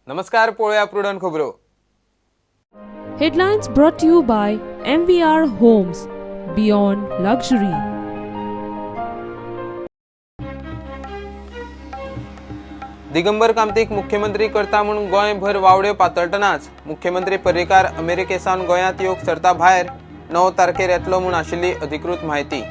नमस्कार, पळोवया प्रुडंट खबरो. Headlines brought to you by MVR Homes, Beyond Luxury. Digambar कामतीक मुख्यमंत्री करता म्हूण गोंयभर वावड्यो पातळटनाच मुख्यमंत्री पर्रीकार अमेरिकेसावन गोंयांत येवंक सरता भायर 9 तारखेर येतलो म्हूण आशिल्ली अधिकृत म्हायती.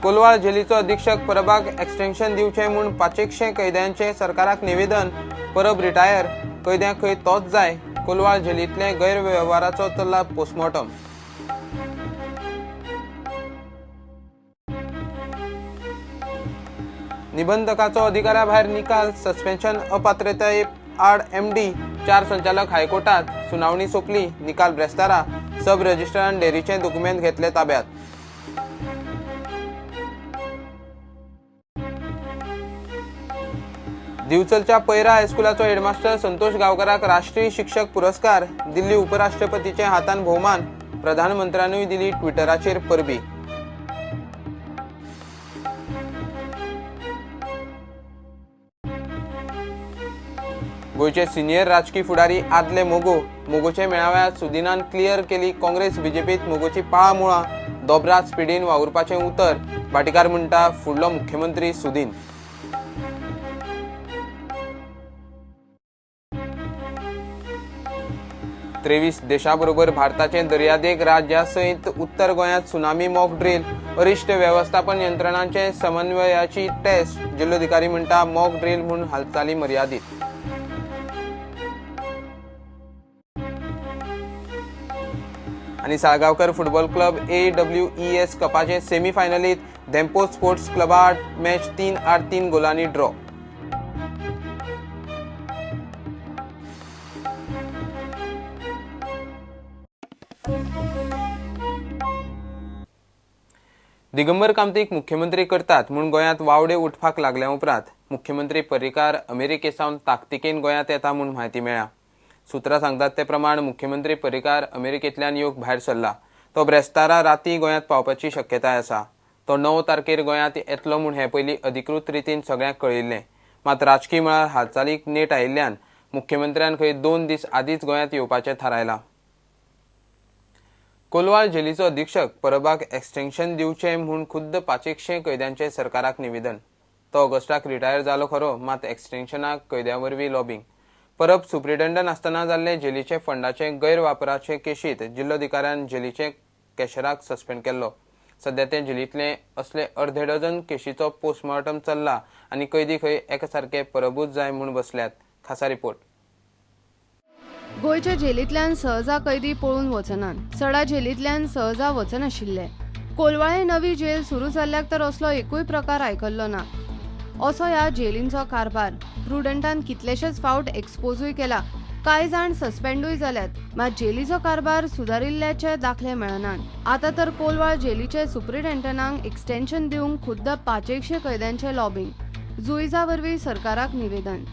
कोलवाळ जेलीचो अधीक्षक परबाक एक्सटेन्शन दिवचें म्हूण 500 कैद्यांचें सरकाराक निवेदन. परब रिटायर, कैद्यांक खंय तोच जाय. कोलवाळ जेलींतले गैरवेव्हाराचो चल्ला पोस्टमॉर्टम. निबंधकाचो अधिकारा भायर निकाल, सस्पेन्शन अपात्रताये आड एमडी, 4 संचालक हायकोर्टात. सुनावणी सोंपली, निकाल ब्रेस्तारा. सब रजिस्ट्रारान डेरीचे दुकुमेंत घेतले ताब्यात. दिवचलच्या पैरा हायस्कुलाचो हेडमास्टर संतोष गांवकाराक राष्ट्रीय शिक्षक पुरस्कार. दिल्ली उपराष्ट्रपतीच्या हातान भोवमान. प्रधानमंत्र्यानूय दिली ट्विटराचेर परबी. गोंयचे सिनियर राजकी फुडारी आदले मोगो. मोगोचे मेळाव्यात सुदिनान क्लियर केली काँग्रेस बीजेपीत मोगोची पाळामुळां. दोबरात स्पिडीन वावुरपाचें उतर. भाटीकार म्हणटा फुडलो मुख्यमंत्री सुदीन. त्रेवीस देशाबरोबर भारताचे दर्यादेग राज्या सयत उत्तर गोंयांत सुनामी मॉक ड्रील. अरिश्ट वेवस्थापन यंत्रणांचे समन्वयाची टेस्ट. जिल्लोधिकारी म्हणटा मॉक ड्रील म्हूण हालचाली मर्यादीत. आनी साळगांवकर फुटबॉल क्लब AWES कपाचे सेमीफायनलीत धेंपो स्पोर्ट्स क्लबा आड मॅच 3-3 गोलांनी ड्रॉ. दिगंबर कामतीक मुख्यमंत्री करतात म्हूण गोंयांत वावडे उठपाक लागल्या उपरांत मुख्यमंत्री पर्रीकार अमेरिकेसावन ताकतिकेन गोंयांत येता म्हूण म्हायती मेळ्ळ्या. सुत्रां सांगतात ते प्रमाण मुख्यमंत्री पर्रीकार अमेरिकेंतल्यान येवंक भायर सरला. तो ब्रेस्तारा राती गोंयांत पावपाची शक्यताय आसा. तो 9 तारखेर गोंयांत येतलो म्हूण हे पयलीं अधिकृत रितीन सगळ्यांक कळिल्लें. मात राजकी मळार हालचालीक नेट आयिल्ल्यान मुख्यमंत्र्यान खंय 2 दीस आदींच गोंयांत येवपाचें थारायलां. कोलवाळ जेलीचो अधीक्षक परबाक एक्सटेन्शन दिवचें म्हूण खुद्द 500 कैद्यांचें सरकाराक निवेदन. तो ऑगस्टाक रिटायर जालो खरो, मात एक्सटेन्शनाक कैद्यां वरवीं लॉबींग. परब सुप्रिटेंडंट आसतना जाल्ले जेलीचे फंडाचे गैरवापराचे केशींत जिल्लोधिकाऱ्यान जेलीचे कॅशराक सस्पेंड केल्लो. सद्या ते जेलींतले असले अर्दे डझन केशीचो पोस्टमॉर्टम चल्ला आनी कैदी खंय एकासारके परबूच जाय म्हूण बसल्यात. खासा रिपोर्ट. गोंयच्या जेलींतल्यान सहजा कैदी पळून वचनात. सडा जेलींतल्यान सहजा वचनाशिल्ले. कोलवाळे नवी जेल सुरू जाल्ल्याक तर असलो एकूय प्रकार आयकल्लो ना. असो ह्या जेलींचो कारभार प्रुडंटान कितलेशेच फावट एक्सपोजूय केला. कांय जाण सस्पेंडूय जाल्यात, मात जेलीचो कारभार सुदारिल्ल्याचे दाखले मेळनात. आतां तर कोलवाळ जेलीचे सुप्रिटेंडंटांक एक्सटेन्शन दिवंक खुद्द 500 कैद्यांचे लॉबींग. जुईजा वरवीं सरकाराक निवेदन.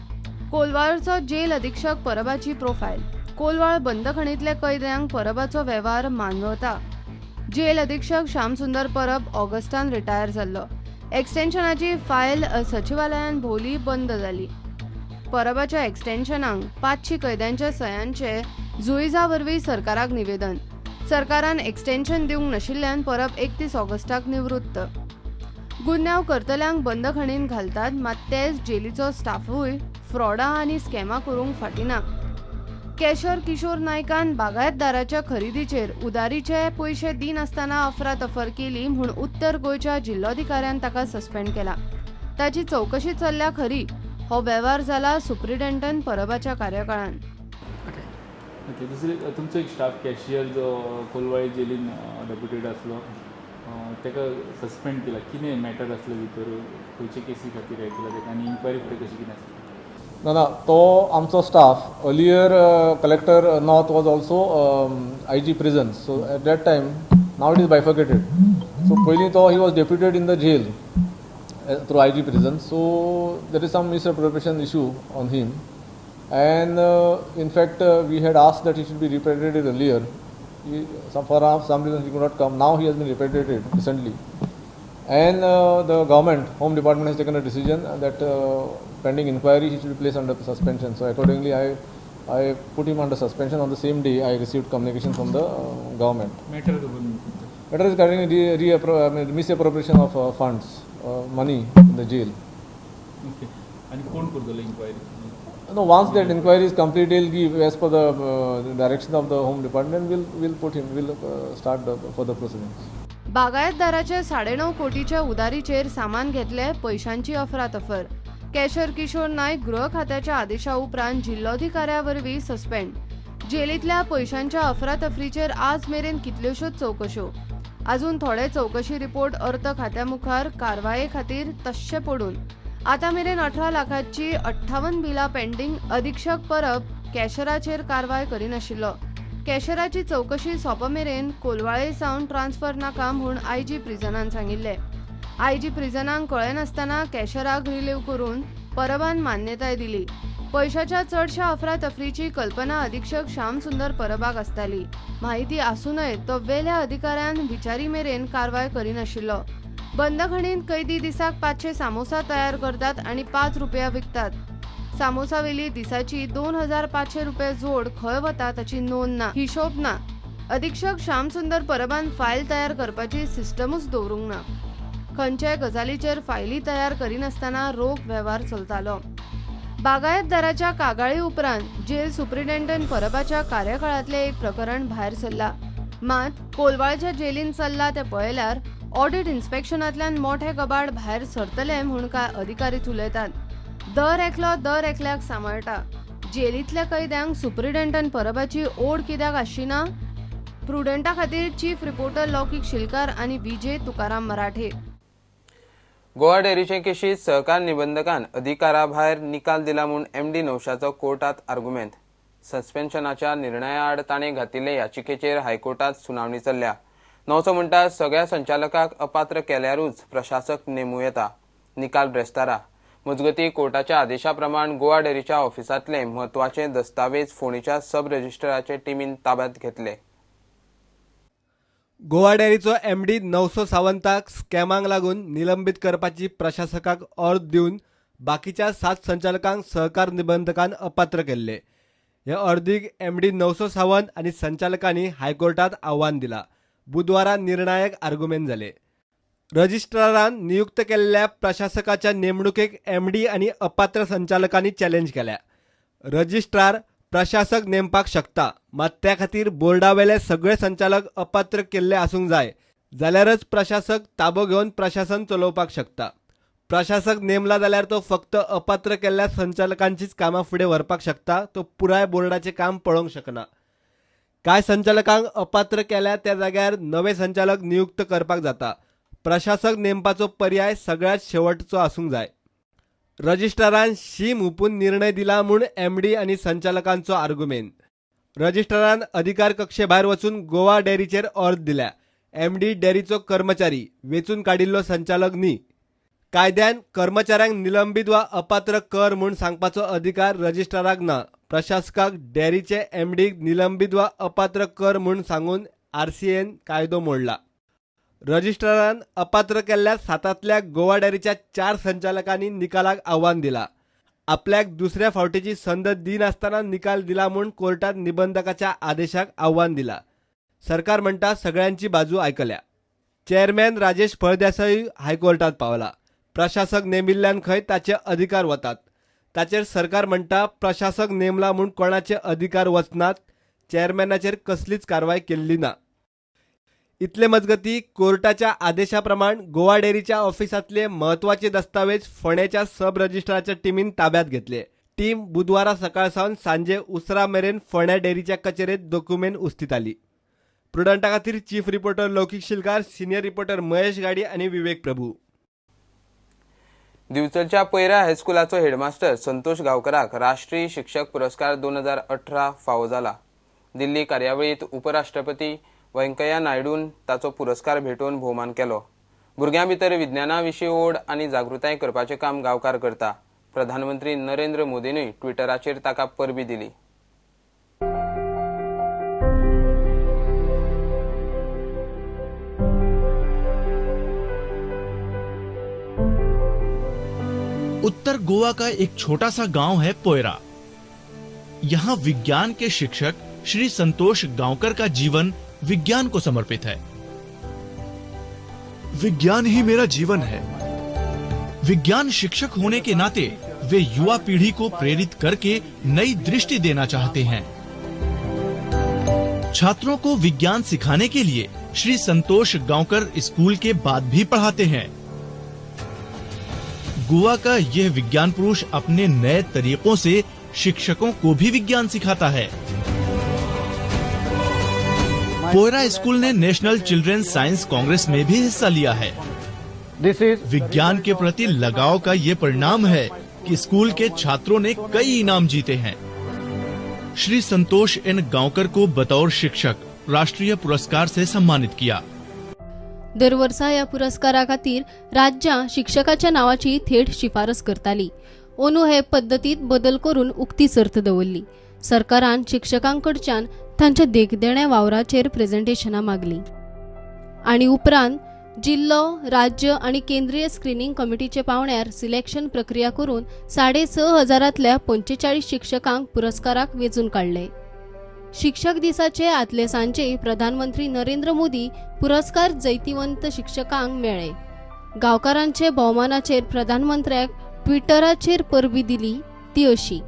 कोलवाळचो जेल अधीक्षक परबाची प्रोफायल. कोलवाळ बंदखणींतल्या कैद्यांक परबाचो वेव्हार मानवता. जेल अधीक्षक श्यामसुंदर परब ऑगस्टान रिटायर जाल्लो. एक्सटेन्शनाची फायल सचिवालयान भोवली बंद जाली. परबाच्या एक्सटेन्शनाक 500 कैद्यांच्या सयांचे जुईजा वरवीं सरकाराक निवेदन. सरकारान एक्सटेन्शन दिवंक नाशिल्ल्यान परब 31 ऑगस्टाक निवृत्त. गुन्यांव करतल्यांक बंदखणीन घालतात, मात तेच जेलीचो स्टाफूय फ्रॉडा आनी स्कॅमां करूंक फाटीं ना. कॅशर किशोर नायकान बागायतदाराच्या खरेदीचेर उदारीचे पयशे दिनासतना अफरातफर केली म्हूण उत्तर गोंयच्या जिल्लोधिकाऱ्यान ताका सस्पेंड केला. ताची चवकशी चल्ल्या खरी. हो वेव्हार जाला सुप्रिटेंडंट परबाच्या कार्यकाळान. ओके, दुसरी तुमचो एक स्टाफ कॅशियर जो कोलवाळे जेलीन डेप्युटेड आसलो ताका सस्पेंड केला. कितें मॅटर आसलो भितर, खंयचे केसी खातीर हें केला ताका आनी इन्क्वायरी फुडें कशी कितें आसली? ना ना, तो आमचो staff earlier collector north was also IG prisons. So at that time, now it is bifurcated. So पयलीं तो he was deputed in the jail through IG prison. So there is some misappropriation issue on him, and in fact we had asked that he should be repatriated earlier. For some reason he could not come. Now he has been repatriated recently. And the government, Home Department has taken a decision that pending inquiry he should be placed under suspension. So accordingly I put him under suspension. On the same day I received communication from the government. Matter Matter is regarding misappropriation of funds, money in the jail. Okay. And कोण करतलो inquiry? No, once that inquiry is complete, he'll give as per the direction of the Home Department. We'll put him. We'll start the further proceedings. बागायतदाराचे 9.5 कोटीच्या उदारीचेर सामान घेतले, पयशांची अफरातफर. कॅशर किशोर नायक गृह खात्याच्या आदेशा उपरांत जिल्लोधिकाऱ्या वरवीं सस्पेंड. जेलींतल्या पयशांच्या अफरातफरीचेर आज मेरेन कितल्योश्योच चवकश्यो. अजून थोडे चवकशी रिपोर्ट अर्थ खात्या मुखार कारवाये खातीर तश्शे पडून. आतां मेरेन 18 लाखांची 58 बिलां पेंडींग. अधीक्षक परब कॅशराचेर कारवाय करिनाशिल्लो. कॅशराची चवकशी सोंपा मेरेन कोलवाळे सावन ट्रान्सफर नाका म्हूण आयजी प्रिजनान सांगिल्लें. आयजी प्रिजनांक कळनासतना कॅशराक रिलीव करून परबान मान्यताय दिली. पयशाच्या चडशा अफरातफरीची कल्पना अधीक्षक श्यामसुंदर परबाक आसताली. माहिती आसूनय तो वेल्या अधिकाऱ्यान विचारी मेरेन कारवाय करिनाशिल्लो. बंदखणींत कैदी दिसाक 500 सामोसा तयार करतात आनी 5 रुपया विकतात. सामोसावेली दिसाची 2500 रुपये जोड खंय वता ताची नोंद ना, हिशोब ना. अधीक्षक श्यामसुंदर परबान फायल तयार करपाची सिस्टमूच दवरूंक ना. खंयच्याय गजालीचेर फायली तयार करिनासतना रोख वेव्हार चलतालो. बागायतदाराच्या कागाळी उपरांत जेल सुप्रिटेंडंट परबाच्या कार्यकाळांतलें एक प्रकरण भायर सरला. मात कोलवाळच्या जेलीन चल्ला तें पळयल्यार ऑडिट इन्स्पेक्शनांतल्यान मोठे कबाड भायर सरतले म्हूण कांय अधिकारीच उलयतात. दर एकलो दर एकल्याक सांबाळटा. जेलींतल्या कैद्यांक सुप्रिटेंडंट परबाची ओड कित्याक आसची ना? प्रुडंटा खातीर चीफ रिपोर्टर लौकीक शिलकार आनी विजय तुकाराम मराठे. गोवा डेअरीचे केशीत सहकार निबंधकान अधिकाराभायर निकाल दिला म्हूण एमडी नवशाचो कोर्टात आर्गुमेंत. सस्पेन्शनाच्या निर्णया आड ताणें घातिल्ले याचिकेचेर हायकोर्टात सुनावणी चल्ल्या. नवसो म्हणटा सगळ्या संचालकाक अपात्र केल्यारूच प्रशासक नेमूं येता. निकाल ब्रेस्तारा. मजगती कोर्टाच्या आदेशा प्रमाण गोवा डेअरीच्या ऑफिसांतले म्हत्वाचे दस्तावेज फोंडेच्या सब रजिस्ट्राराचे टिमीन ताब्यात घेतले. गोवा डेअरीचो एमडी नवसो सावंताक स्कॅमांक लागून निलंबीत करपाची प्रशासकाक ऑर्द दिवन बाकीच्या 7 संचालकांक सहकार निबंधकान अपात्र केल्ले. हे अर्दीक एमडी नवसो सावंत आनी संचालकांनी हायकोर्टात आव्हान दिला. बुधवारा निर्णायक आर्गुमेंट जाले. रजिस्ट्रारान नियुक्त केल्ल्या प्रशासकाच्या नेमणुकेक एमडी आनी अपात्र संचालकांनी चॅलेंज केल्या. रजिस्ट्रार प्रशासक नेमपाक शकता, मात त्या खातीर बोर्डावेले सगळे संचालक अपात्र केल्ले आसूंक जाय, जाल्यारच प्रशासक ताबो घेवन प्रशासन चलोवपाक शकता. प्रशासक नेमला जाल्यार तो फक्त अपात्र केल्ल्या संचालकांचीच कामां फुडें व्हरपाक शकता, तो पुराय बोर्डाचें काम पळोवंक शकना. कांय संचालकांक अपात्र केल्या त्या जाग्यार नवे संचालक नियुक्त करपाक जाता. प्रशासक नेमपाचो पर्याय सगळ्यात शेवटचो आसूंक जाय. रजिस्ट्रारान शीम हुपून निर्णय दिला म्हूण एमडी आनी संचालकांचो आर्गुमेंत. रजिस्ट्रारान अधिकार कक्षे भायर वचून गोवा डेअरीचेर ऑर्द दिल्या. एमडी डेअरीचो कर्मचारी, वेंचून काडिल्लो संचालक न्ही. कायद्यान कर्मचाऱ्यांक निलंबीत वा अपात्र कर म्हूण सांगपाचो अधिकार रजिस्ट्राराक ना. प्रशासकाक डेअरीचे एमडीक निलंबीत वा अपात्र कर म्हूण सांगून आरसीएन कायदो मोडला. रजिस्ट्रारान अपात्र केल्ल्या 7 गोवा डेअरीच्या 4 संचालकांनी निकालाक आव्हान दिला. आपल्याक दुसऱ्या फावटीची संद दिनासतना निकाल दिला म्हूण कोर्टात निबंधकाच्या आदेशाक आव्हान दिला. सरकार म्हणटा सगळ्यांची बाजू आयकल्या. चेअरमॅन राजेश फळदेसाय हायकोर्टात पावला. प्रशासक नेमिल्ल्यान खंय ताचे अधिकार वतात. ताचेर सरकार म्हणटा प्रशासक नेमला म्हूण कोणाचे अधिकार वचनात. चेअरमॅनाचेर कसलीच कारवाय केल्ली ना. इतले मजगती कोर्टाच्या आदेशा प्रमाण गोवा डेअरीच्या ऑफिसांतले म्हत्वाचे दस्तावेज फोंडेच्या सब रजिस्ट्राराच्या टिमीन ताब्यात घेतले. टीम बुधवारा सकाळ सावन सांजे उसरा मेरेन फोंड्या डेअरीच्या कचेरेत दोकुमेंत उस्तिताली. प्रुडंटा खातीर chief reporter Laukik Shilkar, senior reporter Mahesh Gadi आनी विवेक प्रभू. दिवचलच्या पैरा हायस्कुलाचो हेडमास्टर संतोष गांवकराक राष्ट्रीय शिक्षक पुरस्कार 2018 फावो जाला. दिल्ली कार्यावळीत उपराष्ट्रपती वेंकय्या नायडून ताचो पुरस्कार भेटोवन भोवमान केलो. भुरग्यां भितर विज्ञाना विशीं ओड आनी जागृताय करपाचें काम गांवकार करता. प्रधानमंत्री नरेंद्र मोदीनूय ट्विटराचेर ताका परबी दिली. उत्तर गोवा का एक छोटा सा गांव है पोयरा। यहाँ विज्ञान के शिक्षक श्री संतोष गांवकर का जीवन विज्ञान को समर्पित है। विज्ञान ही मेरा जीवन है। विज्ञान शिक्षक होने के नाते वे युवा पीढ़ी को प्रेरित करके नई दृष्टि देना चाहते हैं। छात्रों को विज्ञान सिखाने के लिए श्री संतोष गांवकर स्कूल के बाद भी पढ़ाते हैं। गोवा का यह विज्ञान पुरुष अपने नए तरीकों से शिक्षकों को भी विज्ञान सिखाता है। पोयरा स्कूल ने नेशनल चिल्ड्रन साइंस कांग्रेस में भी हिस्सा लिया है। विज्ञान के प्रति लगाव का ये परिणाम है कि स्कूल के छात्रों ने कई इनाम जीते हैं। श्री संतोष एन गांवकर को बतौर शिक्षक राष्ट्रीय पुरस्कार से सम्मानित किया। दर वर्सा ह्या पुरस्कारा खातीर राज्यां शिक्षकाच्या नांवाची थेट शिफारस करताली. अंदू हे पद्दतीत बदल करून उक्ती सर्त दवरली. सरकारान शिक्षकांकडच्यान तांच्या देखदेण्या वावराचेर प्रेझेंटेशनां मागली आनी उपरांत जिल्लो, राज्य आनी केंद्रीय स्क्रिनींग कमिटीचे पावंड्यार सिलेक्शन प्रक्रिया करून 6,500तल्या 45 शिक्षकांक पुरस्काराक वेंचून काडले. शिक्षक दिसाचे आदले सांजे प्रधानमंत्री नरेंद्र मोदी पुरस्कार जैतिवंत शिक्षकांक मेळ्ळे. गांवकारांचे भोवमानाचेर प्रधानमंत्र्याक ट्विटराचेर परबी दिली ती अशी.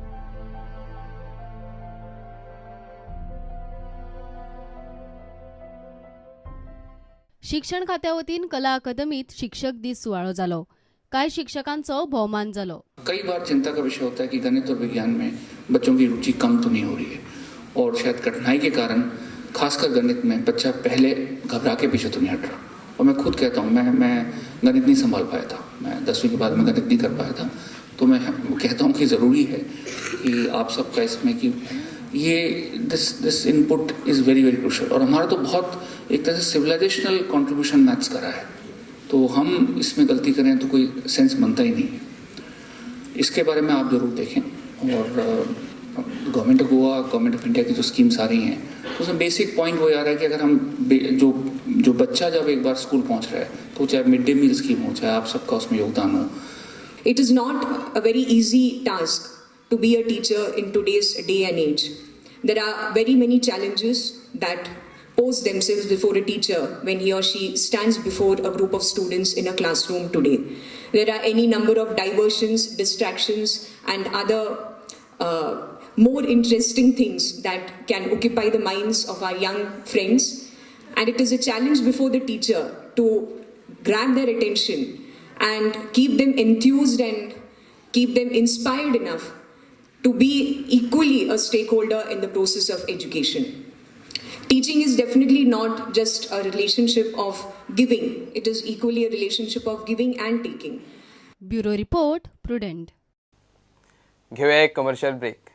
शिक्षण खात्या वतीन कला अकादमीत शिक्षक दीस सुवाळो जालो. कांय शिक्षकांचो भोवमान जालो. कई बार चिंता का विषय होता है कि गणित और विज्ञान में बच्चों की रुचि कम तो नहीं हो रही है और शायद कठिनाई के कारण खासकर गणित में बच्चा पहले घबरा के पीछे तो नहीं हट रहा। और मैं खुद कहता हूँ, मैं गणित नहीं संभाल पाया था, मैं 10वीं के बाद में गणित नहीं कर पाया था। तो मैं कहता हूँ कि ज़रूरी है कि आप सबका इसमें कि ये this input is very very crucial. और हमारा तो बहुत एक तरह से सिविलाइजेशनल कॉन्ट्रीब्यूशन मैथ्स का रहा है, तो हम इसमें गलती करें तो कोई सेंस बनता ही नहीं है। इसके बारे में आप ज़रूर देखें। और government of Goa, government of India की जो स्कीम्स आ रही हैं तो उसमें बेसिक पॉइंट वो आ रहा है कि अगर हम जो बच्चा जब एक बार स्कूल पहुंच रहा है तो चाहे मिड डे मील स्कीम हो, चाहे आप सबका उसमें योगदान हो। It is not a very easy task to be a teacher in today's day and age. There are very many challenges that pose themselves before a teacher when he or she stands before a group of students in a classroom today. There are any number of diversions, distractions and other more interesting things that can occupy the minds of our young friends. And it is a challenge before the teacher to grab their attention and keep them enthused and keep them inspired enough to be equally a stakeholder in the process of education. Teaching is definitely not just a relationship of giving, it is equally a relationship of giving and taking. Bureau Report, Prudent. घेऊया एक commercial break.